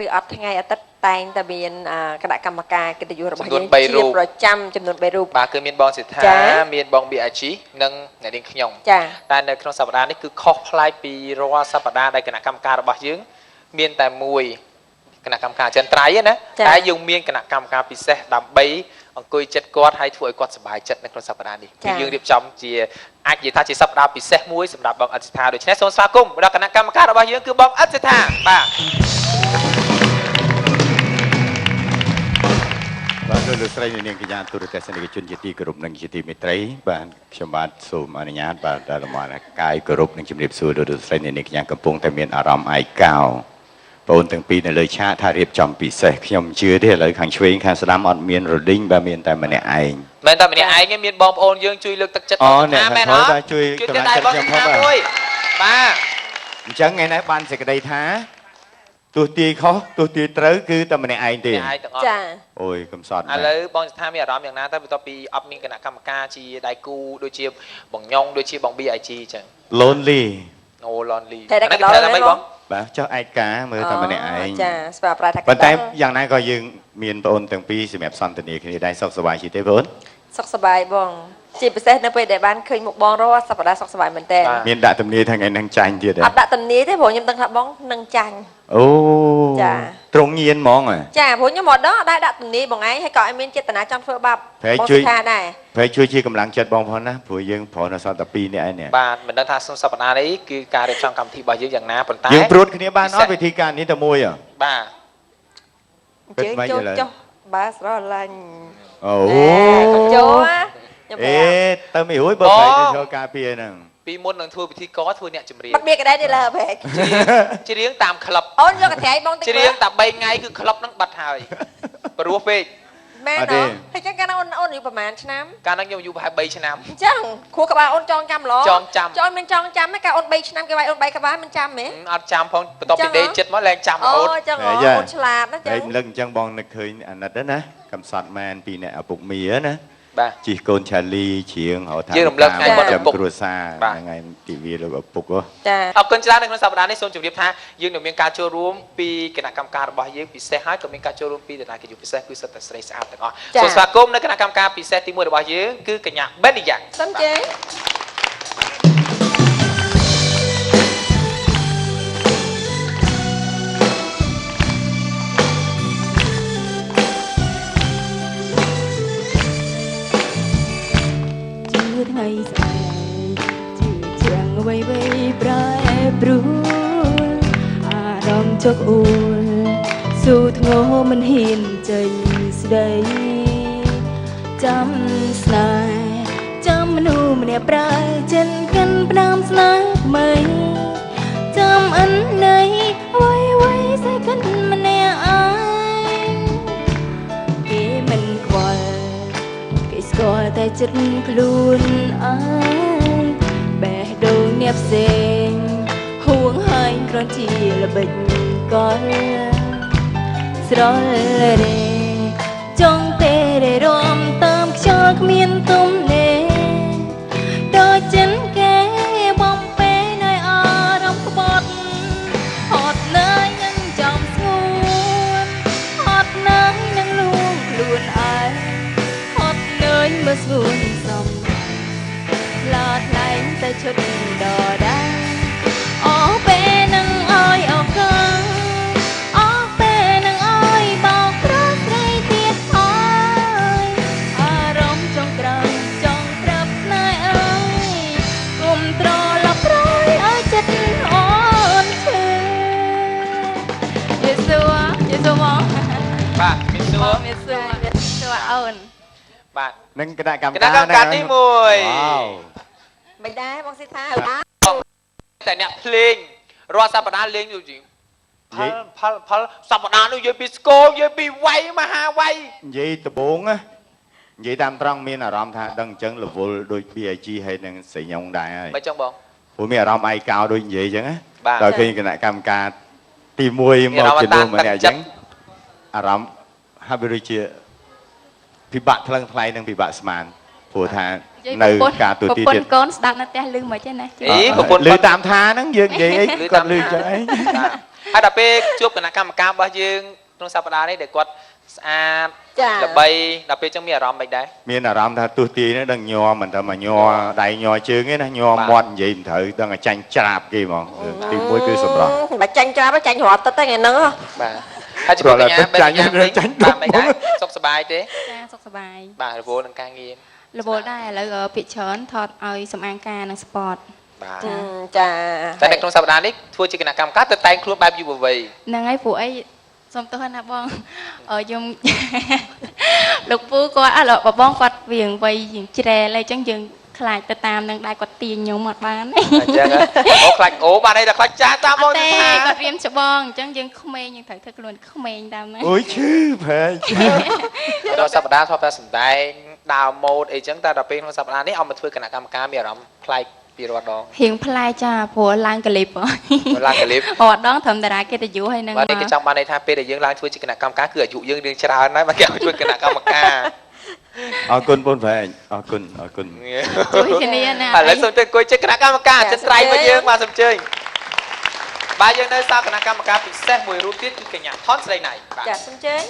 ឬអត់ថ្ងៃអាទិត្យតែងតែមានគណៈកម្មការកិត្តិយសរបស់ ចំនួន យើង 3រូប ជាប្រចាំចំនួន3រូប បាទគឺមានបងសិដ្ឋា ចា មានបង BIG និងអ្នកនាងខ្ញុំ ចា តែនៅក្នុងសប្តាហ៍នេះគឺខុសប្លែកពីរាល់សប្តាហ៍ដែលគណៈកម្មការរបស់យើងមានតែមួយគណៈកម្មការអចិន្ត្រៃយ៍ណា ចា តែយើងមានគណៈកម្មការពិសេសដើម្បីអង្គុយចិត្តគាត់ហើយធ្វើឲ្យគាត់សប្បាយចិត្តនៅក្នុងសប្តាហ៍នេះគឺយើងរៀបចំជាអាចនិយាយថាជាសប្តាហ៍ពិសេសមួយសម្រាប់បងអិតសិដ្ឋាដូច្នេះសូមស្វាគមន៍ដល់គណៈកម្មការរបស់យើងគឺបងអិតសិដ្ឋាបាទ បាទលោកលោកស្រីអ្នកនាងកញ្ញាទូរទស្សនិកជនជាទីគោរពនិងជាទីមេត្រីបាទខ្ញុំបាទសូមអនុញ្ញាតបាទដល់លំអរកាយគោរពនិងជំរាបសួរលោកលោកស្រីអ្នកនាងកញ្ញាកំពុងតែមានអារម្មណ៍ឯកោបងទាំងពីរនៅលើឆាកថារៀបចំពិសេសខ្ញុំជឿទេឥឡូវខាងឆ្វេងខាងស្ដាំអត់មានរលីងបាទមានតែម្នាក់ឯង មិនតែម្នាក់ឯងទេមានបងប្អូនយើងជួយលើកទឹកចិត្ត អូ បង អ្នក មែន ខាង អត់ ក្រោយបាទជួយ ជួយ កម្លាំង ទឹក ចិត្តខ្ញុំ ដៃបង ផងបាទ មួយបាទ អញ្ចឹងថ្ងៃនេះបានសេចក្តីថាទោះទាយខុសទោះទាយត្រូវគឺតែម្នាក់ឯងទេ ម្នាក់ឯងទាំងអស់ ចា អូយកំសត់ ឥ ណាស់ ឡូវបងស្ថាមានអារម្មណ៍យ៉ាងណាទៅបន្ទាប់ពីអត់មានគណៈកម្មការជាដៃគូដូចជាបងញ៉ុងដូចជាបង BIG អញ្ចឹង lonely អូ lonely តែ អា កណ្ដោល ហ្នឹងគេថាម៉េចបង បាទចុះឯកាមើលតែម្នាក់ឯង ចាស្វាប្រែថា ប៉ុន្តែយ៉ាងណាក៏យើងមានបងអូនទាំងពីរសម្រាប់សន្ទនាគ្នាដែរសុខសប្បាយជាទេបងអូន សុខសប្បាយបងជាពិសេសនៅពេលដែលបានឃើញមុខបងរាល់សប្តាហ៍សុខសប្បាយមែនតើ បាទ មានដាក់ទំនាយថាថ្ងៃហ្នឹងចាញ់ទៀតទេ អត់ដាក់ទំនាយទេព្រោះខ្ញុំដឹងថាបងនឹងចាញ់ អូ ចា ត្រង់ញៀនហ្មងហ៎ ចាព្រោះខ្ញុំមកដល់អត់ដែរដាក់ទំនាយបងឯងហើយក៏អត់មានចេតនាចង់ធ្វើបាប បង ប្រែជួយ សិដ្ឋាដែរ ប្រែជួយជាកម្លាំងចិត្តបងផងណាព្រោះយើងប្រនៅសល់តែ2នាក់ឯងនេះ បាទមិនដឹងថាក្នុងសប្តាហ៍នេះគឺការរៀបចំកម្មវិធីរបស់យើងយ៉ាងណាប៉ុន្តែ យើងព្រួតគ្នាបានអ ពិសេស ត់វិធីការនេះតែមួយហ៎ បាទ គិត អញ្ជើញចូល ម៉េចឥឡូវ ចុះបើស្រឡាញ់ អូ កុំចូលណាខ្ញុំ អេ ប្រាប់ ទៅមិនរួចបើប្រែទៅចូលការពារហ្នឹង ពីមុននឹងធ្វើពិធីករធ្វើអ្នកចម្រៀង បាត់មានកដែរនេះលើប្រែ ច្រៀងតាមក្លឹប អូនយកកន្ត្រៃបងតិច ច្រៀងតែ3ថ្ងៃគឺក្លឹបហ្នឹងបាត់ហើយព្រោះពេក មែនអត់ហើយចឹងកាលណាអូនអូនអាយុប្រហែលឆ្នាំ កាលហ្នឹងខ្ញុំអាយុប្រហែល3ឆ្នាំ អញ្ចឹងខួរក្បាលអូនចងចាំល្អ ចងចាំ ចងមិនចងចាំទេកាលអូន3ឆ្នាំគេវាយអូន3ក្បាលមិនចាំទេ អត់ចាំផងបន្ទាប់ពីដេកចិត្តមកលែងចាំរ អូ ហូត ចឹងអូនឆ្លាតណាចឹ ប្រែ ង លឹកអញ្ចឹងបងនឹកឃើញអាណិតណាកំសត់មែនពីអ្នកឪពុកមីណា បាទ ជីកូនឆាលីច្រៀងហៅថា យើងរំលឹកថ្ងៃបុណ្យឪពុក ចាំគ្រួសារ បាទ ថ្ងៃទិវាលោកឪពុកហ៎ ចា អរគុណច្រើននៅក្នុងសប្តាហ៍នេះសូមជម្រាបថាយើងនឹងមានការចូលរួមពីគណៈកម្មការរបស់យើងពិសេសហើយក៏មានការចូលរួមពីតំណាងកិត្តិយសពិសេសគឺសិតតែស្រីស្អាតទាំងអស់សូមស្វាគមន៍នៅគណៈកម្មការពិសេសទី1របស់យើងគឺកញ្ញាបេនីយ៉ា សុំជើង ជឿថ្ងៃស្អែកជឿជាងអ្វីៗប្រែប្រួលអារម្មណ៍ចុកអួលស៊ូធ្ងោមិនហ៊ានចេញស្ដីចាំស្នេហ៍ចាំមនុស្សម្នាក់ប្រែចិនកិនផ្ដាំស្នេហ៍ថ្មីចាំអិនណីអ្វីអ្វីស្អីកិនម្នាក់ឯងគេមិនខ្វល់ គេស្គាល់តែចិត្តខ្លួនឯងបេះដូងអ្នកផ្សេងហួងហែងគ្រាន់ជាល្បិចកលស្រលរេចង់ទេរេរំតាមខ្យល់គ្មានទំនេរដូចចិនគេបំពេនៅអារម្មណ៍ក្បត់ហត់នឿយនឹងចំស្ងួនហត់នឿយនឹងលួងខ្លួនឯង ហត់នឿយមើលស្ងួនសំឡាថ្លែងតែឈុតដដែលអស់ពេលនឹងឲ្យឱកាសអស់ពេលនឹងឲ្យបោកប្រស្រីទៀតហើយអារម្មណ៍ចុងក្រោយចង់ប្រាប់ស្នេហ៍អើយគុំត្រឡប់ក្រោយឲ្យចិត្តអូនឈឺយេស៊ូយេស៊ូមក បាទមានសួរ មានសួរសួរអូន បាទ នឹងគណៈកម្ម គ ការ ណៈកម្មការទី1 វ៉ាវ មិនដែរបងសិដ្ឋា តែអ្នកភ្លេងរាល់សប្តាហ៍លេងយូរជាងផលផលផលសប្តាហ៍នោះនិយាយពីស្គមនិយាយពីវៃមហាវៃ និយាយដំបូងណានិយាយតាមត្រង់មានអារម្មណ៍ថាដឹងអញ្ចឹងរវល់ដូច BIG ហើយនឹងស្រីញងដែរហើយ មិនចឹងបង ព្រោះមានអារម្មណ៍ឯកោដូចនិយាយអញ្ចឹងណា បាទ ដល់ឃើញគណៈកម្មការទី1មកជំនួសម្នាក់អញ្ចឹងអារម្មណ៍ហាក់បីដូចជាពិបាកថ្លឹងថ្លែងនិងពិបាកស្មានព្រោះថានៅការទូទី ប្រព ទៀត ន្ធកូនស្ដាប់នៅផ្ទះលឺមិនទេណា អីប្រពន្ធ លឺតាមថាហ្នឹងយើងនិយាយអី ឮ គាត់លឺអញ្ចឹងអី បាទ ហើយដល់ពេលជួបគណៈកម្មការរបស់យើងក្នុងសប្តាហ៍នេះដែលគាត់ស្អាតល្បីដល់ពេលចឹងមានអារម្មណ៍មិនដែរមានអារម្មណ៍ថាទោះទាយនេះដឹងញ័រមិនតែមកញ័រដៃញ័រជើងទេណាញ័រមាត់និយាយមិនត្រូវដឹងតែចាញ់ច្រាបគេហ្មងទីមួយគឺសម្រស់បើចាញ់ច្រាបចាញ់រាល់ទឹកតែថ្ងៃហ្នឹងបាទហើយចំពោះកញ្ញាបែបយ៉ាងវិញបាទមិនដែរសុខសប្បាយទេចាសុខសប្បាយបាទរវល់នឹងការងាររវល់ដែរឥឡូវភាគច្រើនថតឲ្យសម្អាងការនិង sport បាទចាតែនៅក្នុងសប្តាហ៍នេះធ្វើជាគណៈកម្មការទៅតែងខ្លួនបែបយុវវ័យហ្នឹងហើយព្រោះអីសូមទោសណាបងខ្ញុំលោកពូគាត់អត់បងគាត់វាងវ័យជាងជ្រែលអីចឹងយើងខ្លាចទៅតាមនឹងដែរគាត់ទាញខ្ញុំអត់បានអញ្ចឹងអូខ្លាចអូបានអីដល់ខ្លាចចាតាមបងទេគាត់រៀមច្បងអញ្ចឹងយើងក្មេងយើងត្រូវធ្វើខ្លួនក្មេងតាមហ្នឹងអូយឈឺប្រែដល់សប្តាហ៍ធ្លាប់តែសម្ដែងដើមម៉ូដអីចឹងតែដល់ពេលក្នុងសប្តាហ៍នេះឲ្យមកធ្វើគណៈកម្មការមានអារម្មណ៍ប្លែកពីរាល់ដងរៀងប្លែកចាព្រោះឡើងកលីបឡើងកលីបរាល់ដងត្រឹមតារាកិត្តិយសហើយនឹងបាទនេះគេចង់បានន័យថាពេលដែលយើងឡើងធ្វើជាគណៈកម្មការគឺអាយុយើងរៀងច្រើនហើយបាទគេឲ្យធ្វើគណៈកម្មការអរគុណបងប្រែងអរគុណអរគុណជួយគ្នាណាឥឡូវសូមទៅអង្គុយជិតគណៈកម្មការចិនត្រៃរបស់យើងបាទសូមអញ្ជើញបាទយើងនៅសល់គណៈកម្មការពិសេសមួយរូបទៀតគឺកញ្ញាថនស្រីណៃបាទចាសូមអញ្ជើញ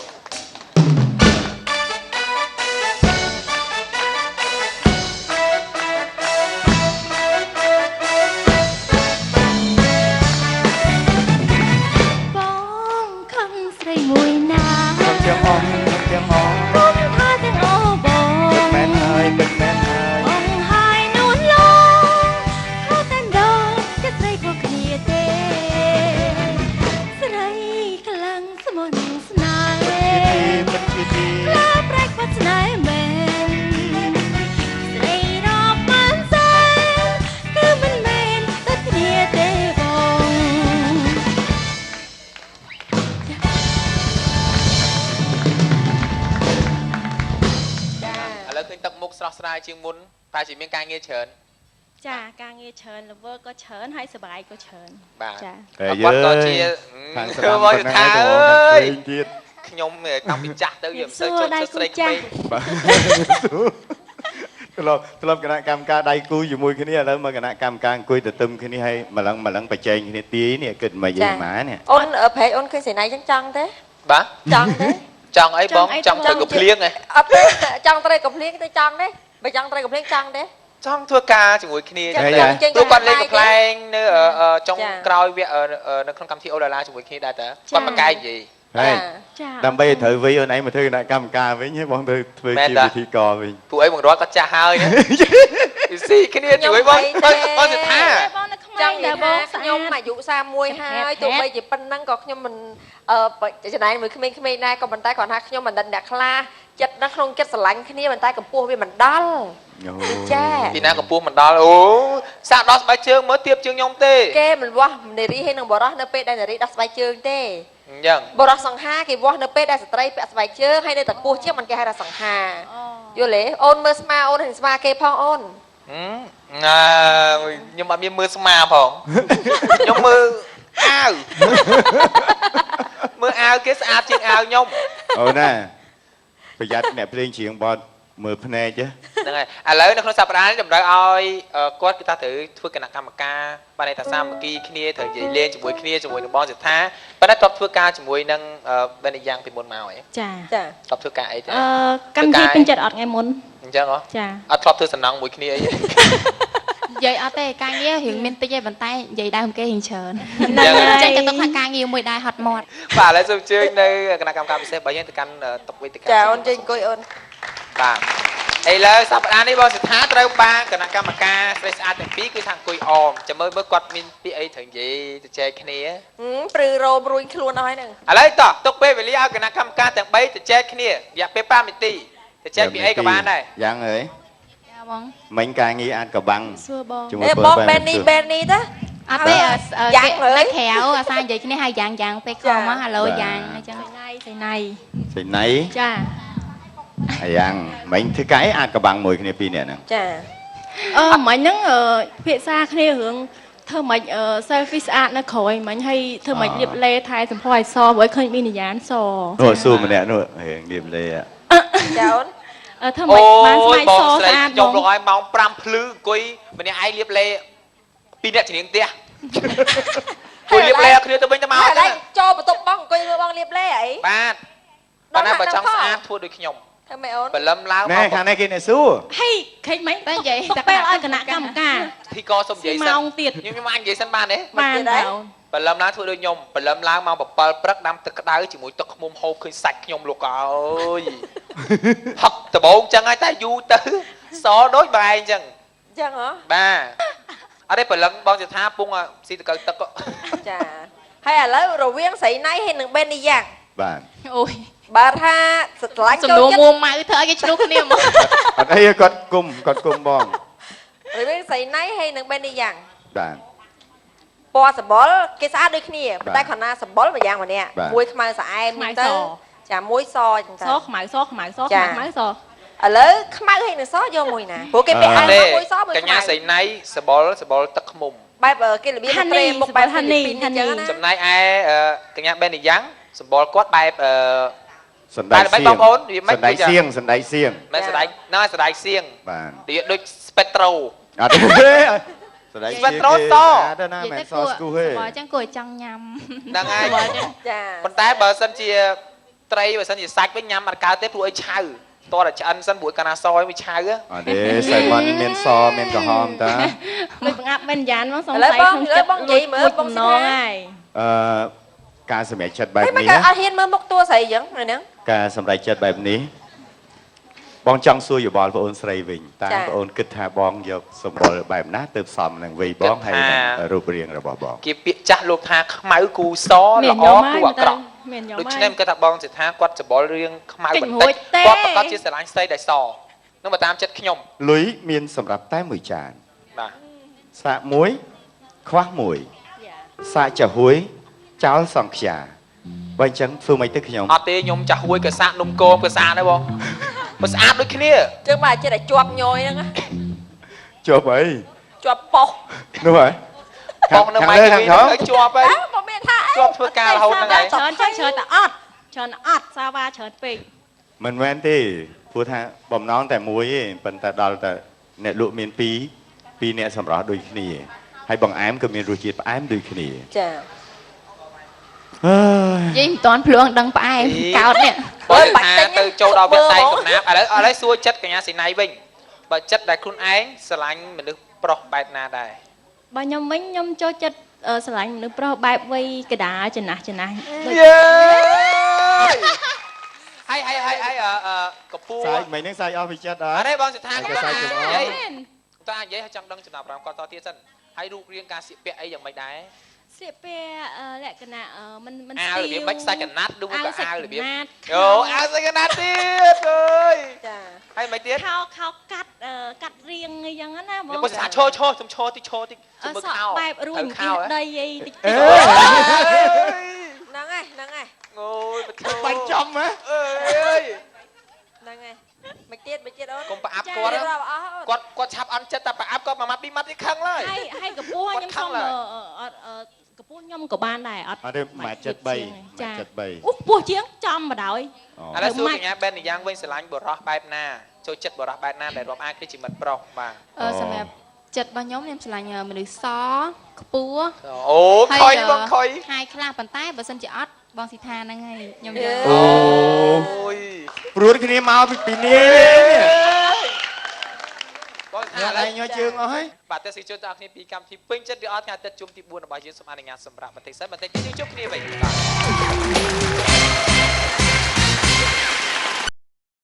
បងខំស្រីមួយណាទាំងអស់ទាំងអស់គុំថាទាំងអូបងពិតមែនហើយពិតមែនហើយបងហើយនួនឡងខោតែដល់ចិត្តស្រីក៏គ្នាទេស្រីខ្លាំងស្មុនស្នេហ៍ពិតជាទីខ្លាប្រែកបាត់ស្នេហ៍មែនស្រីរាប់បានសែនគឺមិនមែនតែគ្នាទេបងឥឡូវឃើញទឹកមុខស្រស់ស្រាយជាងមុនតែជាមានការងារច្រើនចាការងារច្រើនរវល់ក៏ច្រើនហើយសប្បាយក៏ច្រើនចាតែយើងក៏ជាខាងស្ដាំប៉ុណ្ណឹងហើយទៅទៀតខ្ញុំតាំងពីចាស់ទៅយើងមិនសូវចូលចិត្តស្រីក្មេងបាទធ្លាប់គណៈកម្មការដៃគូជាមួយគ្នាឥឡូវមកគណៈកម្មការអង្គុយទៅទឹមគ្នាហើយម្លឹងម្លឹងប្រជែងគ្នាទាយនេះគិតមកយើងម៉ានេះអូនប្រែអូនឃើញស្រីណៃចឹងចង់ទេបាទចង់ទេចង់អីបងចង់ត្រូវកំភ្លៀងហ៎អត់ទេចង់ត្រូវកំភ្លៀងទៅចង់ទេបើចង់ត្រូវកំភ្លៀងចង់ទេចង់ធ្វើការជាមួយគ្នាចឹងទោះគាត់លេងកំប្លែងនៅចុងក្រោយវគ្គនៅក្នុងកម្មវិធីអូឡាឡាជាមួយគ្នាដែរតើគាត់ប្រកែកនិយាយ ហើយដើម្បីឲ្យត្រូវវិញអូនឯងមកធ្វើគណៈកម្មការវិញហើយបងទៅធ្វើជាពិធីករវិញពួកអីបងរត់គាត់ចាស់ហើយណាស៊ីគ្នាជួយបងបងសិដ្ឋា បងនៅក្មេ ចង់ ងតែ និយាយថា បងស្អា ខ្ញុំ ត អាយុ31ហើយទោះបីជាប៉ុណ្ណឹងក៏ខ្ញុំមិនចំណែកមួយក្មេងៗដែរក៏ប៉ុន្តែគាត់ថាខ្ញុំមិនដឹងអ្នកខ្លះចិត្តនៅក្នុងចិត្តស្រឡាញ់គ្នាប៉ុន្តែកម្ពស់វាមិនដល់ចាពីណាកម្ពស់មិនដល់អូសាកដោះស្បែកជើងមើលទៀបជាងខ្ញុំទេគេមិនវាស់នារីហើយនឹងបរោះនៅពេលដែលនារីដោះស្បែកជើងទេអញ្ចឹងបរោះសង្ហាគេវាស់នៅពេលដែលស្ត្រីពាក់ស្បែកជើងហើយនៅតែខ្ពស់ជាងមិនគេហៅថាសង្ហាយល់ទេអូនមើលស្មាអូននឹងស្មាគេផងអូន ណាខ្ញុំអត់មានមើលស្មាផងខ្ញុំមើលអាវមើលអាវគេស្អាតជាងអាវខ្ញុំអូនណាប្រយ័ត្នអ្នកភ្លេងច្រៀងបទមើលភ្នែកហ្នឹងហើយឥឡូវនៅក្នុងសប្តាហ៍នេះតម្រូវឲ្យគាត់គឺថាត្រូវធ្វើគណៈកម្មការបានន័យថាសាមគ្គីគ្នាត្រូវនិយាយលេងជាមួយគ្នាជាមួយនឹងបងសិដ្ឋាប៉ុន្តែធ្លាប់ធ្វើការជាមួយនឹងបេនយ៉ាងពីមុនមកហ៎ ចាចាធ្លាប់ធ្វើការអីទេកម្មវិធីពេញចិត្តអត់ថ្ងៃមុនអញ្ចឹងហ៎ចាអត់ធ្លាប់ធ្វើសំណងមួយគ្នាអី និយាយអត់ទេការងាររឿងមានតិចទេប៉ុន្តែនិយាយដើមគេរឿងច្រើនអញ្ចឹងក៏ទុកថាការងារមួយដែរហត់មាត់បាទឥឡូវសូមអញ្ជើញនៅគណៈកម្មការពិសេសរបស់យើងទៅកាន់តុវេទិកាចាអូនជើញអង្គុយអូនបាទឥឡូវសប្តាហ៍នេះបងសិដ្ឋាត្រូវបានគណៈកម្មការស្រីស្អាតទាំងពីរគឺថាអង្គុយអមចាំមើលមើលគាត់មានពាក្យអីត្រូវនិយាយទៅចែកគ្នាព្រឺរោមរួញខ្លួនអស់ហើយហ្នឹងឥឡូវតោះទុកពេលវេលាឲ្យគណៈកម្មការទាំង3ទៅចែកគ្នារយៈពេល5នាទីទៅចែកពីអីក៏បានដែរយ៉ាងអើយចាបងមិញការងារអាចកបាំងសួរបងអេបងបែននេះបែននេះតាអត់ទេយ៉ាងនៅក្រៅអាសានិយាយគ្នាហើយយ៉ាងយ៉ាងពេលខំមកហៅឡូយ៉ាងអញ្ចឹង សៃណៃសៃណៃចាអាយ៉ាងមិញធ្វើកែអាចកបាំងមួយគ្នាពីរនាក់ហ្នឹងចាមិញហ្នឹងភាសាគ្នារឿងធ្វើម៉េច selfie ស្អាតនៅក្រោយមិញហើយធ្វើម៉េចលាបលេថែសម្ផស្សឲ្យសព្រោះឃើញមាននិយានសនោះសួរម្នាក់នោះរឿងលាបលេចាអូនធ្វើម៉េចបានស្មៃសស្អាតខ្ញុំលោកឲ្យម៉ោង5ភ្លឺអង្គុយម្នាក់ឯងលាបលេពីរនាក់ជំនាញផ្ទះ ជួយលាបលេគ្នាទៅវិញទៅមក ហើយ ចឹង ចូលបន្ទប់បងអង្គុយមើលបងលាបលេអី បាទប៉ុន្តែបើចង់ស្អាតធ្វើដូចខ្ញុំ ធ្វើម៉េចអូន បលឹមឡើង ណែខាងនេះគេអ្នកសួរ ហើយខេញមិញ តែនិយាយ ទុកពេលឲ្យគណៈកម្មការ ធីកសុំនិយាយសិន ម៉ោងទៀត ខ្ញុំអាចនិយាយសិនបានទេ បានដែរ បលឹមឡើងធ្វើដូចខ្ញុំបលឹមឡើងម៉ោង7ព្រឹកដាំទឹកក្តៅជាមួយទឹកឃ្មុំហូបឃើញសាច់ខ្ញុំលោកអើយហឹកដបងចឹងហើយតែយូរទៅសដូចបែងចឹង ចឹងហ៎ បាទអត់ទេបលឹមបងសិដ្ឋាពងស៊ីតកៅទឹក ចាហើយឥឡូវរវាងស្រីណៃហើយនិងបេនីយ៉ាង បាទ អូយ បើថាស្រឡាញ់ សំ ចូលចិត្ត ណួរមួម៉ៅធ្វើឲ្យគេឆ្លោះគ្នាមក អត់អីគាត់គុំគាត់គុំបង រវាងស្រីណៃហើយនិងបេនីយ៉ាង បាទ ពណ៌សម្បុរគេស្អាតដូចគ្នាប៉ុន្តែខណៈសម្បុរមួយយ៉ាងម្នាក់មួយខ្មៅស្អែមទៅចាមួយសចឹងទៅ សខ្មៅសខ្មៅសខ្មៅខ្មៅស ឥឡូវខ្មៅហើយនឹងសយកមួយណាព្រោះគេពាក់អាវមួយសមួយក ញ្ញាស្រីណៃសបុលសបុលទឹកឃ្មុំ បែបគេរបៀបត្រេមុខបែបហានីហានី ចំណែកឯកញ្ញាបេនីយ៉ាងសបុលគាត់បែប សណ្ដែកសៀង បងប្អូនវាមិន សណ្ដែកសៀងសណ្ដែកសៀង មិនសណ្ដែកណាសណ្ដែកសៀង បាទ វាដូច Spectro អត់ទេសណ្ដែកសៀង Spectro ស ណាមិនសស្គូទេ បើអញ្ចឹងគួរឲ្យចង់ញ៉ាំ ហ្នឹងហើយ ចា ប៉ុន្តែបើសិនជាត្រីបើសិនជាសាច់វិញញ៉ាំអត់កើតទេព្រោះអីឆៅតោះតែឆ្អិនសិនព្រោះកាលណាសឲ្យវាឆៅ អត់ទេសៃម៉ុនមានសមានក្រហមតា ដូចបង្អាប់មិនយ៉ានមកសង្ស័យក្នុងចិត្ត បងនិយាយមើលបង នងហើយ អឺការសម្រេចចិត្តបែប នេះ នេះ អត់ហ៊ានមើលមុខតួស្រីអញ្ចឹងហ្នឹង ការសម្រេចចិត្តបែបនេះបងចង់សួរយោបល់បងអូនស្រីវិញតើបងអូនគិតថាបងយកសម្បុរបែបណាទៅផ្សំនឹងវ័យបងហើយនឹងរូបរាងរបស់បង គេពាក្យចាស់លោកថាខ្មៅគូសល្អគូអាក្រក់ដូច្នេះគាត់ថាបងសិដ្ឋាគាត់សម្បុររាងខ្មៅបន្តិចគាត់ប្រកាសជាស្រឡាញ់ស្រីដែលសនឹងបើតាមចិត្តខ្ញុំ លុយមានសម្រាប់តែមួយចាន បាទ សាកមួយខ្វះមួយសាកចាហួយចោលសង្ខ្យាបើអញ្ចឹងធ្វើមិនទៅខ្ញុំ អត់ទេខ្ញុំចាហួយក៏សាកនំគមក៏ស្អាតដែរបងបើស្អាតដូចគ្នា ចឹងបាទចិត្តតែជាប់ញយហ្នឹង ជាប់អី ជាប់ប៉ុស នោះហើយ ប៉ុសនៅម៉ៃទីវីជាប់ហើយ មកមានថា ជាប់ធ្វើការរហូតហ្នឹងហើយ ច្រើនចឹងច្រើនតែអត់ច្រើនអត់សាវ៉ាច្រើនពេក មិនមែនទេព្រោះថាបំណងតែមួយទេប៉ុន្តែដល់តែអ្នកលក់មានពីរអ្នកសម្រស់ដូចគ្នាហើយបង្អែមក៏មានរសជាតិផ្អែមដូចគ្នា ចា និយាយមិនតាន់ភ្លួងដឹងផ្អែមកោតនេះ បើថាទៅចូលដល់វគ្គតែកំណាប់ឥឡូវសួរចិត្តកញ្ញាស៊ីណៃវិញបើចិត្តដែលខ្លួនឯងស្រឡាញ់មនុស្សប្រុសបែបណាដែរ បើខ្ញុំវិញខ្ញុំចូលចិត្តស្រឡាញ់មនុស្សប្រុសបែបវ័យកដាចំណាស់ចំណាស់ យេហើយហើយហើយហើយកពូ សាយមិននឹងសាយអស់ពីចិត្តអ ត់ទេបងសិដ្ឋា គាត់សាយចំ អស់តើនិយាយចង់ដឹងចំណាប់អារម្មណ៍គាត់តទៀតសិនហើយរូបរាងការស្លៀកពាក់អីយ៉ាងម៉េចដែរ ស្លៀកពាក់លក្ខណៈមិនមិន អាវរបៀបមិនសាច់កណាត់ឬក៏អាវរបៀប អូ អាវសាច់កណាត់ទៀតអើយ ចា ហើយមិនទៀត ខោខោកាត់កាត់រៀងអីចឹងណាបង បើថាឈរឈរសុំឈរតិចឈរតិចសុំមើលខោ បែបរួញពីដីអីតិចតិច ហ្នឹងហើយហ្នឹងហើយ អូយ បាញ់ចំហ៎ អើយ ហ្នឹងហើយមិនទៀតមិនទៀតអូនក ុំប្រអាប់គាត់គាត់គាត់ឆាប់អន់ចិត្តតែប្រអាប់គាត់មួយម៉ាត់ពីរម៉ាត់ទៀតខឹងឡើយ ហើយហើយកពស់ខ្ញុំសុំអត់កពស់ខ្ញុំក៏បានដែរអត់ អត់ទេ1.73 ចា 1.73 អូពោះជាងចំបដ ாய் ឥឡូវសួរកញ្ញាបែនយ៉ាងវិញស្រឡាញ់បរោះបែបណាចូលចិត្តបរោះបែបណាដែលរាប់អានគ្នាជាមិត្តប្រុសបាទ សម្រាប់ចិត្តរបស់ខ្ញុំខ្ញុំស្រឡាញ់មនុស្សសខ្ពស់ អូខុយបងខុយ ហាយខ្លះប៉ុន្តែបើសិនជាអត់បងស៊ីថាហ្នឹងហើយខ្ញុំយក អូយព្រួតគ្នាមកពីនេះ បងថាឥឡូវ ញ័រជើងអស់ហើយ បាទទេសជនទាំងអស់គ្នាពីកម្មវិធីពេញចិត្តឬអត់ថ្ងៃអាទិត្យជុំទី4របស់យើងសូមអនុញ្ញាតសម្រាប់បន្តិចសិនបន្តិចទៀតយើងជួបគ្នាវិញបាទ